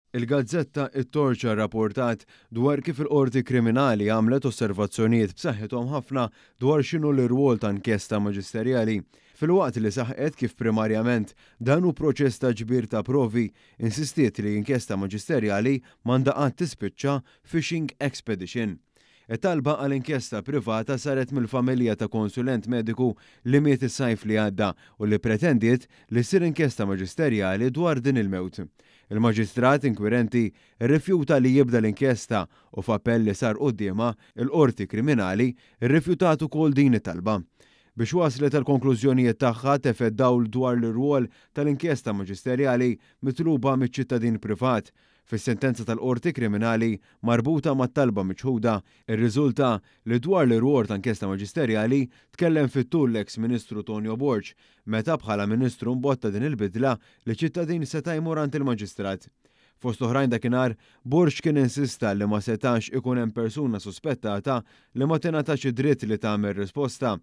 Il-gazzetta It-Torċa rrapportat dwar kif il-Qorti Kriminali għamlet osservazzjonijiet b'saħħithom ħafna dwar x'inhu l-irwol ta' inkjesta maġisterjali. Filwaqt li saħqet kif primarjament dan hu proċess ta' ġbir ta' provi, insistiet li inkjesta maġisterjali m'għandha qatt tispiċċa fishing expedition. It-talba għal inkjesta privata saret mill-familja ta' konsulent mediku li miet is-sajf li għadda u li pretendiet li ssir inkjesta maġisterjali dwar din il-mewt. Il-Maġistrat inkwirenti rrifjuta li jibda l-inkjesta u f'appell li sar quddiemha, il-Qorti Kriminali rrifjutat ukoll din it-talba. Biex waslet għall-konklużjonijiet tagħha tefgħet dawl dwar l-irwol tal-inkjesta maġisterjali mitluba miċ-ċittadin privat. Fis-sentenza tal-Qorti Kriminali marbuta mat-talba miċħuda, irriżulta li dwar l-irwol ta' inkjesta maġisterjali tkellem fit-tul l-eks Ministru Tonio Borg meta bħala Ministru mbotta din il-bidla li ċittadin seta' jmur għand il-Maġistrat. Fost oħrajn dakinhar, Borg kien insista li ma setax ikun hemm persuna suspettata li ma tingħatax id-dritt li tagħmel risposta.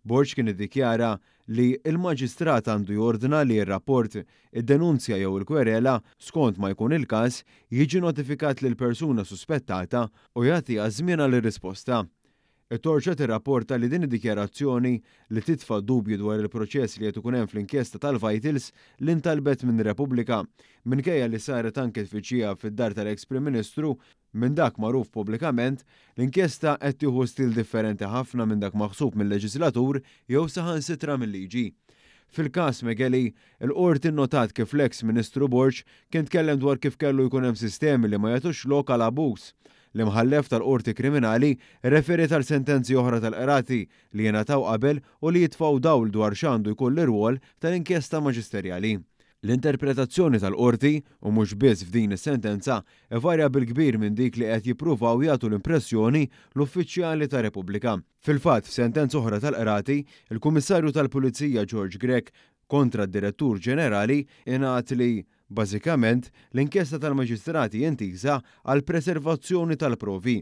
Borg kien iddikjara li l-Maġistrat għandu jordna li r-rapport, id-denunzja jew il-kwerela, skont ma jkun il-każ, jiġi notifikat lill-persuna suspettata u jagħtiha żmien għal risposta. It-Torċa tirrapporta li din id-dikjarazzjoni li titfa' dubju dwar il-proċess li qed ikun hemm fl-inkjesta tal-Vitals li ntalbet minn Repubblika, minkejja li saret anke tfittxija fid-dar tal-eks Prim Ministru. Minn dak magħruf pubblikament, l-inkjesta qed tieħu stil differenti ħafna minn dak maħsub mil-leġislatur jew saħansitra mil-liġi. Fil-każ Megeli, il-Qorti nnotat kif l-eks Ministru Borg kien tkellem dwar kif kellu jkun hemm sistemi li ma jagħtux lok għal abbuż. L-Imħallef tal-Qorti Kriminali rreferiet għal sentenzi oħra tal-qrati li jingħataw qabel u li jitfgħu dawl dwar x'għandu jkun l-irwol tal-inkjesta maġisterjali. L-interpretazzjoni tal-Qorti, u mhux biss f'din is-sentenza, ivarja bil-kbir minn dik li qed jippruvaw jagħtu l-impressjoni l-uffiċjali ta' Repubblika. Fil-fatt, f'sentenza oħra tal-Qrati, il-Kummissarju tal-Pulizija George Grech kontra d-Direttur Ġenerali ingħad li, bażikament, l-inkjesta tal-Maġistrati intiża għall-preservazzjoni tal-provi.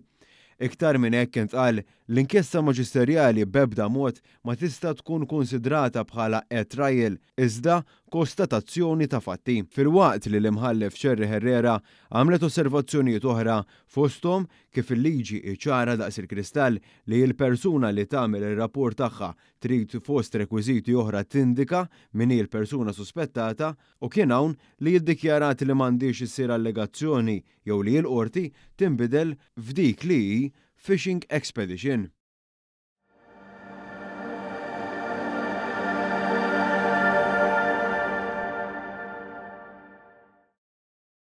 Iktar minn hekk intqal, l-inkjesta maġisterjali b'ebda mod ma tista' tkun kunsidrata bħala a trial, iżda kostatazzjoni ta' fatti. Filwaqt li l-Imħallef Scerri Herrera għamlet osservazzjonijiet oħra fosthom kif il-liġi hi ċara daqs il-kristall li l-persuna li tagħmel ir-rapport tagħha trid fost rekwiżiti oħra tindika min hi l-persuna suspettata u kien hawn li iddikjarat li m'għandhiex issir allegazzjoni jew li l-Qorti tinbidel f'dik li hi fishing expedition.